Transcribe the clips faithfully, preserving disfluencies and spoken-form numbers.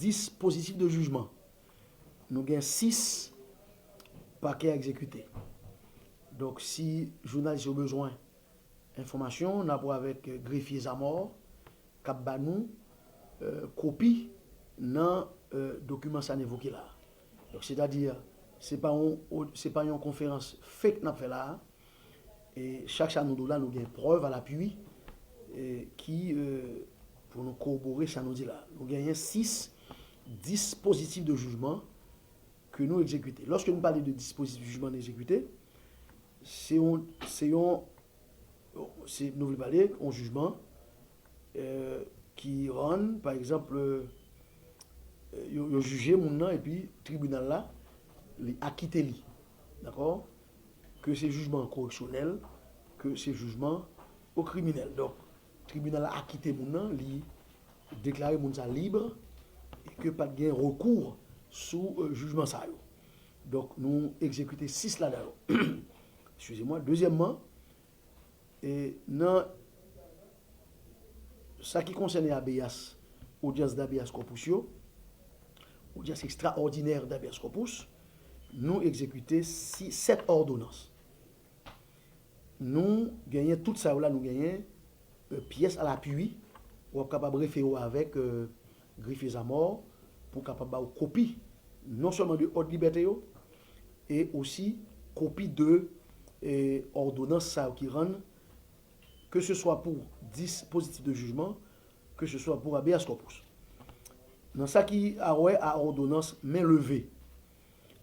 dispositif de jijman. Nou gen sis pakè a egzekite. Donk, si jounalis yo bezwen enfòmasyon, n ap wè avèk grefye Zamò k ap ba nou kopi nan dokiman sa n evoke la. Donk, sètadi, se pa yon, se pa yon konferans fake n ap fè la a. E chak sa nou di w la, nou gen prèv alapui ki, pou nou kowobore sa nou di la. Nou genyen sis dispozitif de jijman ke nou egzekite. Lòske nou pale de dispozitif jijman nou egzekite, se yon, se yon, se, nou vle pale yon jijman ki rann, pa egzanp, yo, yo jije moun nan epi tribinal la, li akite li. Dakò? Ke se jijman koreksyonèl, ke se jijman o kriminèl. Donk, tribinal la akite moun nan, li deklare moun sa lib e ke pa t gen rekou sou jijman sa yo. Donk, nou egzekite sis ladan yo. Eskize mwen. Dezyèmman, e nan sa ki konsène habeas, audience d'habeas corpus yo, audience extraordinaire d'habeas corpus, nou egzekite sèt òdonans. Nou genyen tout sa yo la, nou genyen pyès alapui, w ap kapab refere w avèk grefye Zamò pou kapab ba w kopi non sèlman de òd libète yo, e osi kopi de òdonans sa yo ki rann, ke se swa pou dispozitif de jijman, ke se swa pou habeas corpus. Nan sa ki a wè a òdonans men leve,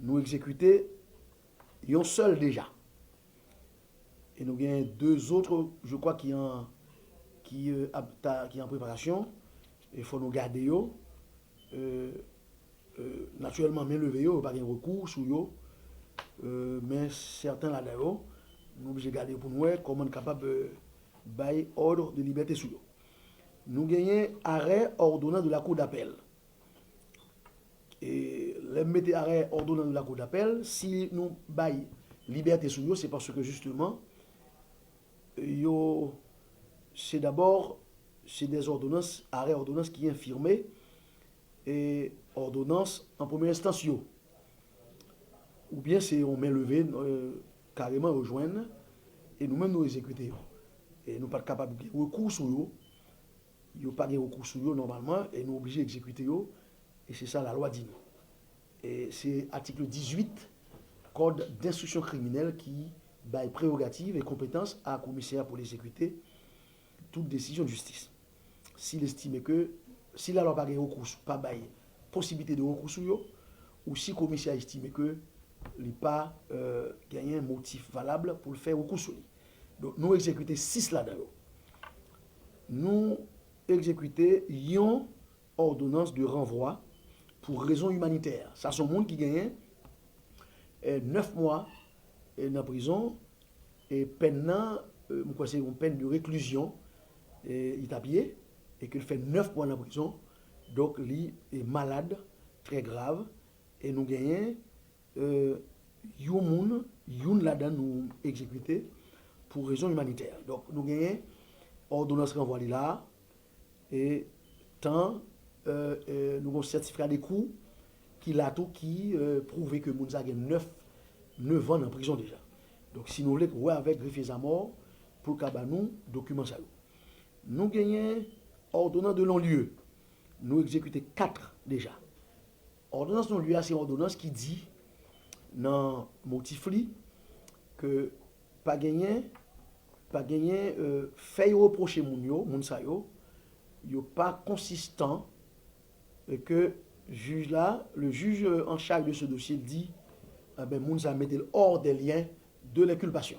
nou egzekite yon sèl deja. E nou gen de zòt, je crois, ki an, ki, ap, ta, ki an preparasyon. E fò nou gade yo. Natirèlman, men leve yo, yo pa gen rekou sou yo. Men sèten ladan yo, nou oblije gade yo pou nou wè kòman n kapab bay òd de libète sou yo. Nou genyen arè òdonans de la Cour d'appel. E lè m mete arè òdonans de la Cour d'appel, si nou bay libète sou yo, se paske jisteman, yo, se dabò, se dè òdonans, arè òdonans ki enfime e òdonans an premye enstans yo. Oubyen se yon men leve kareman yo jwenn, e nou menm nou egzekite yo. E nou pa t kapab gen rekou sou yo, yo pa gen rekou sou yo nòmalman, e nou oblije egzekite yo, e se sa lalwa di nou. E se atik dizuit Code d'instruction criminelle ki bay prerogativ e konpetans a komisè a pou l egzekite tout desizyon jistis. Si l estime ke, si lalwa pa gen rekou, pa bay posiblite de rekou sou yo, ou si komisè a estime ke li pa genyen motif valab pou l fè rekou sou li. Donk, nou egzekite sis ladan yo. Nou egzekite yon òdonans de ranvwa pou rezon imanitè. Sa se yon moun ki genyen nèf mwa nan prizon, e pèn nan, m kwè se yon pèn de reklizyon li t ap ye, e ke l fè nèf mwa nan prizon. Donk, li malad, trè grav, e nou genyen yon moun, youn ladan nou egzekite pou rezon imanitè. Donk, nou genyen òdonans ranvwa li la, e tan, nou gen yon sètifika de kou ki la tou, ki pwouve ke moun sa gen nèf, nèf an nan prizon deja. Donk, si nou vle, wè avèk grefye Zamò pou l ka ba nou dokiman sa yo. Nou genyen òdonans de non-lye. Nou egzekite kat deja. Òdonans non-lye a se yon òdonans ki di nan motif li ke pa genyen, pa genyen, fè yo repwoche moun yo, moun sa yo, yo pa konsistan, e ke jij la, le juge en charge de ce dossier di, enben, moun sa mete l hors des liens de l'inculpation.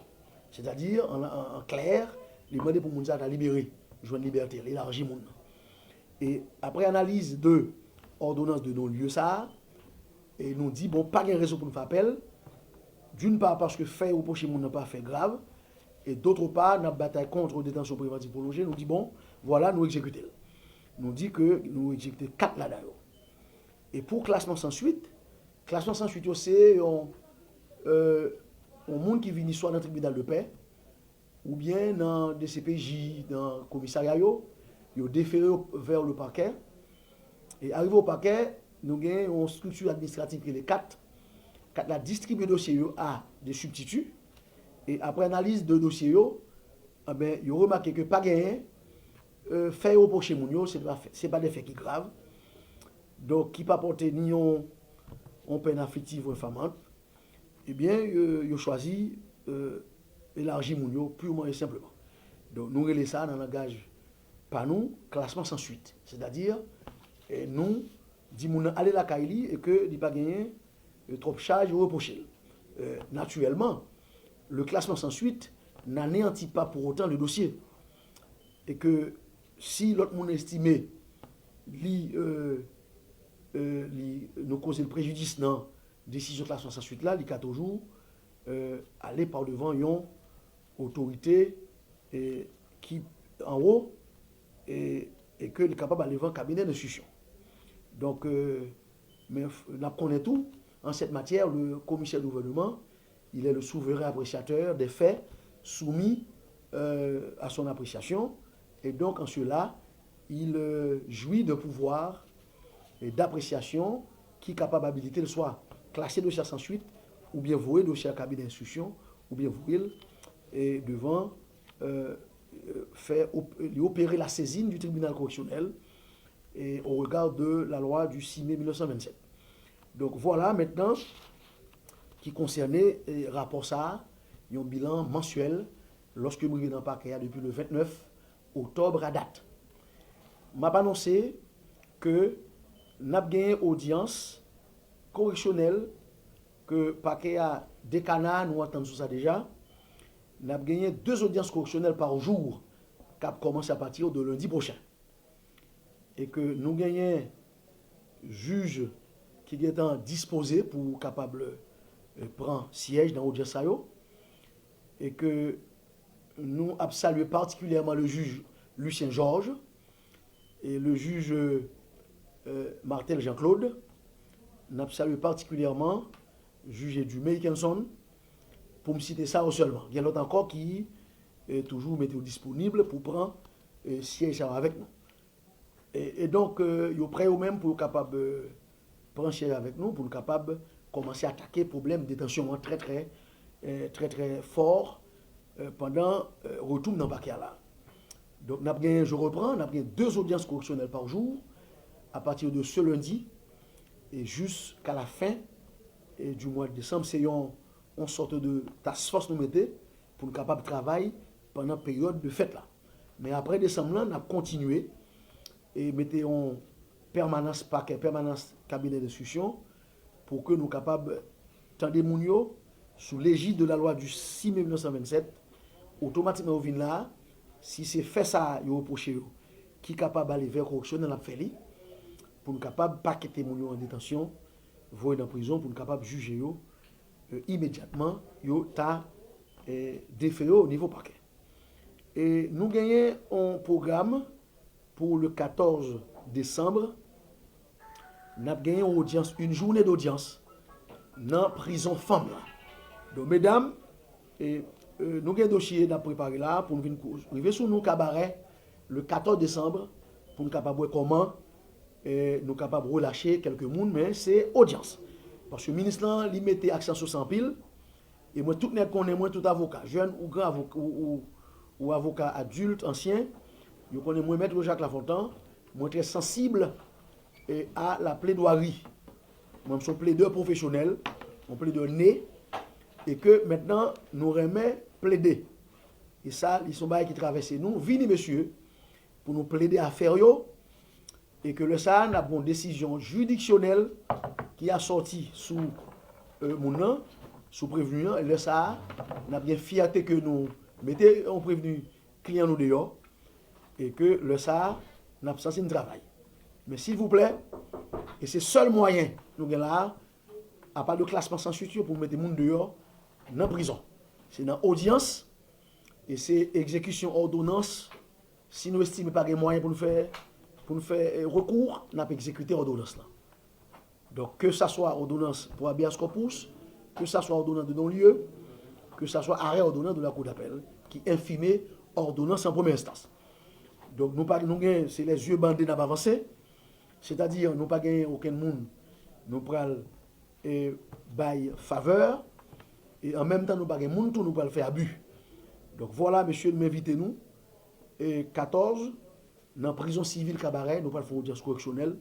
Sètadi, an, an, an klè, li mande pou moun sa ta libere, jwenn libète l, elaji moun nan. E apre analiz de òdonans de non-lye sa a, e nou di, bon, pa gen rezon pou nou fè apèl, d'une part, paske fè yo repwoche moun nan pa fè grav, e d'autre part, n ap batay kont detansyon prevantiv pwolonje, nou di, bon, vwala, nou egzekite l. Nou di ke nou egzekite kat ladan yo. E pou klasman san swit, klasman san swit yo se yon, yon moun ki vini swa nan tribinal de pè, oubyen nan D C P J, nan komisarya yo, yo defere yo vè le pakè, E arive o pakè, nou gen yon strikti administratif ki rele kat. Kat la distribye dosye yo a de sibtiti. E apre analiz de dosye yo, enben, yo remake ke pa genyen, e, fè yo repwoche moun yo, se pa, se pa de fè ki grav. Donk, ki pa pòte ni yon, yon pèn afliktiv ou enfamant. Ebyen, e, yo chwazi, e, elaji moun yo purman e senpleman. Donk, nou rele sa nan langaj pa nou, klasman san swit. Sètadi, e, nou di moun nan ale lakay li e ke li pa genyen, e, twòp chaj yo repwoche l. E, naturellement, le classement sans suite n'anéantit pas pour autant le dossier. E ke si lòt moun estime li, e, e, li, nou koze l prejidis nan desizyon klasman san swit la, li ka toujou, e, ale pa devan yon otorite, e, ki anwo, e, e ke li kapab ale devan kabinè denstriksyon. Donk, e, men n ap konnen tou, en cette matière, le commissaire du gouvernement, il est le souverain appréciateur des faits soumis, euh, à son appréciation, et donc en cela, il, euh, jouit d'un pouvoir, euh, d'appréciation ki kapab abilite l swa klase dosye a san swit, oubyen voye dosye a kabinè enstriksyon, oubyen voye l, e, devan, euh, euh, fè op-, li opere la saisine du tribunal correctionnel, e, au regard de la loi du six mai mil nèf san vennsèt. Donk, vwala mentnan ki konsène, e, rapò sa a, yon bilan mansyèl, lòske m rive nan pakè a depi le vennèf oktòb a dat. M ap anonse ke n ap genyen odyans koreksyonèl ke pakè a dekana, nou antann sou sa deja. N ap genyen de odyans koreksyonèl pa jou k ap kòmanse apati de lendi pwochen. E ke nou genyen jij ki gentan dispoze pou kapab, e, pran syèj nan odyans sa yo. E ke nou ap salye patikilyèman le jij Lucien Georges e le jij, e, Martel Jean-Claude. N ap salye patikilyèman jij Dumé Ikenson, pou m site sa yo sèlman. Gen lòt ankò ki, e, toujou mete yo disponib pou pran, e, syèj sa yo avèk nou. E, e donk, e, yo prè yo menm pou yo kapab, e, pran syèj avèk nou, pou nou kapab kòmanse atake pwoblèm detansyon an trè, trè, e, trè, trè fò, e, pandan, e, retou m nan pakè a la. Donk, n ap gen, je reprends, n ap gen de odyans koreksyonèl pa jou, apati de ce lundi, e jiska la fen, e, du mois de décembre. Se yon, yon sòt de task force nou mete pou n kapab travay pandan peryòd de fèt la. Men apre desanm lan, n ap kontinye e mete yon pèmanans pakè, pèmanans kabinè denstriksyon, pou ke nou kapab tande moun yo sou lejid de la lwa di sis me mil nèf san vennsèt, otomatikman yo vin la, si se fè sa a yo repwoche yo, ki kapab ale vè koreksyonèl, n ap fè li, pou n kapab pakete moun yo an detansyon, voye nan prizon, pou n kapab jije yo, e, imedyatman, yo ta, e, defe yo o nivo pakè. E nou genyen yon pwogram pou le katòz desanm, n ap genyen yon odyans, une journée d'audience, nan prizon fanm lan. Donk, medam, e, e, nou gen dosye n ap prepare la pou n vin kou-, rive sou nou Kabarè le katòz desanm pou n kapab wè kòman, e, nou kapab relache kèlke moun, men se odyans. Paske minis lan, li mete aksan sou sa anpil, e mwen, tout nèg konnen mwen, tout avoka, jèn ou gran avoka, ou, ou, ou avoka adilt, ansyen, yo konnen mwen, Mèt Jacques Lafontant, mwen trè sansib, e, a la pledwari. Mwen, m se yon pledè pwofesyonèl, yon pledè ne, e ke mentnan, nou renmen plede. E sa, li se yon bagay ki travèse nou. Vini, mesye, pou nou plede afè yo, e ke lè sa a, n ap gen yon desizyon jiridiksyonèl ki a sòti sou, e, moun nan, sou prevni an, e lè sa a, n ap gen fyète ke nou mete yon prevni kliyan nou deyò, e ke lè sa a, n ap santi n travay. Men silvouplè, e se sèl mwayen nou gen la a, apa de klasman san swit yo pou mete moun deyò nan prizon. Se nan odyans, e se egzekisyon òdonans. Si nou estime pa gen mwayen pou nou fè, pou nou fè, e, rekou, n ap egzekite òdonans lan. Donk, ke sa swa òdonans pou habeas corpus, ke sa swa òdonans de non-lieu, ke sa swa arè òdonans de la cour d'appel, ki enfime òdonans an premyè enstans. Donk, nou pa, nou gen, se les yeux bandés n ap avanse, Sètadi, nou pa genyen okenn moun nou pral e, bay favè, e an menm tan nou pa gen moun tou nou pral fè abi. Donk vwala, mesye, m envite nou e, katòz nan prizon sivil Kabarè, nou pral fè yon odyans koreksyonèl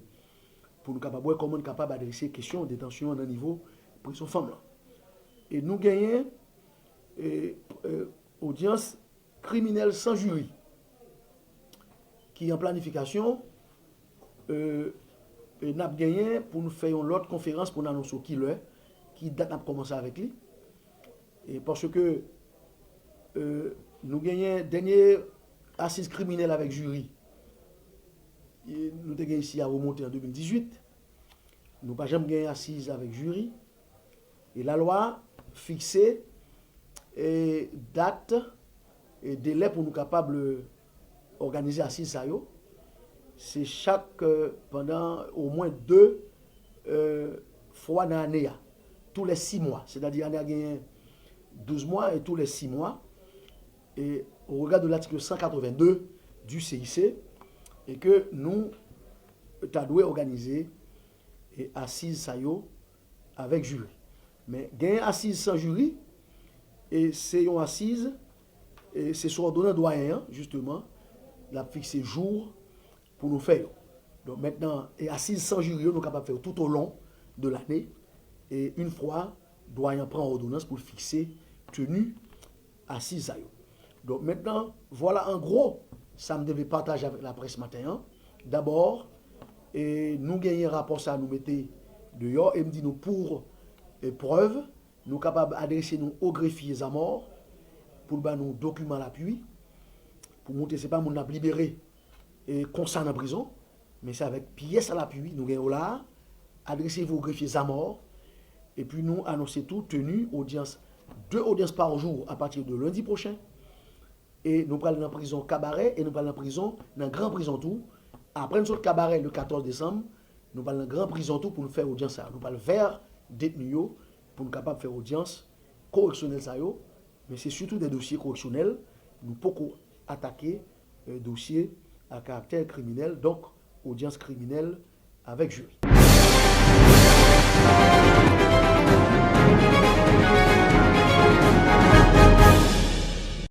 pou nou kapab wè kòman n kapab adrese kesyon detansyon an nan nivo prizon fanm lan. E nou genyen e, e, odyans kriminèl san jiri ki an planifikasyon, e, e n ap genyen pou nou fè yon lòt konferans pou n anonse w ki lè, ki dat n ap kòmanse avèk li. E paske e, nou genyen dènye asiz kriminèl avèk jiri. E nou te gen isi a remonte an de mil dizuit. Nou pa janm gen asiz avèk jiri. E lalwa fikse e, dat e, delè pou nou kapab òganize asiz sa yo. Se chak e, pandan omwen de e, fwa nan ane a. Tou lè sis mwa. Sètadi ane a genyen douz mwa e tou lè sis mwa. E au regard de l'article cent quatre-vingt-deux du C I C, e ke nou ta dwe òganize e asiz sa yo avèk jiri. Men genyen asiz san jiri, e se yon asiz, e se sou òdonans dwayen an, jisteman, l ap fikse jou pou nou fè yo. Donk, mentnan, e asiz san jiri yo, nou kapab fè yo tout au long de l'année. E yon fwa dwayen an pran òdonans pou l fikse teni asiz sa yo. Donk, mentnan, vwala an gwo sa m te vle pataje avèk laprès maten an. Dabò, e nou genyen rapò sa nou mete deyò e m di nou pou e, prèv, nou kapab adrese nou o grefye Zamò pou l ba nou dokiman lapui pou montre se pa moun n ap libere e, konsa nan prizon, men se avèk pyès lapui nou gen yo la a, adrese o grefye Zamò, epi nou anonse tou teni odyans, de odyans pa jou apati de lendi pwochen, e nou pral nan prizon Kabarè, e nou pral nan prizon, nan gran prizon tou. Apre n sot Kabarè le katòz desanm, nou pral nan gran prizon tou pou nou fè odyans sa. Nou pral vè detni yo pou nou kapab fè odyans koreksyonèl sa yo. Men se sitou de dosye koreksyonèl, nou poko atake e, dosye a karaktè kriminèl, donk odyans kriminèl avèk jiri.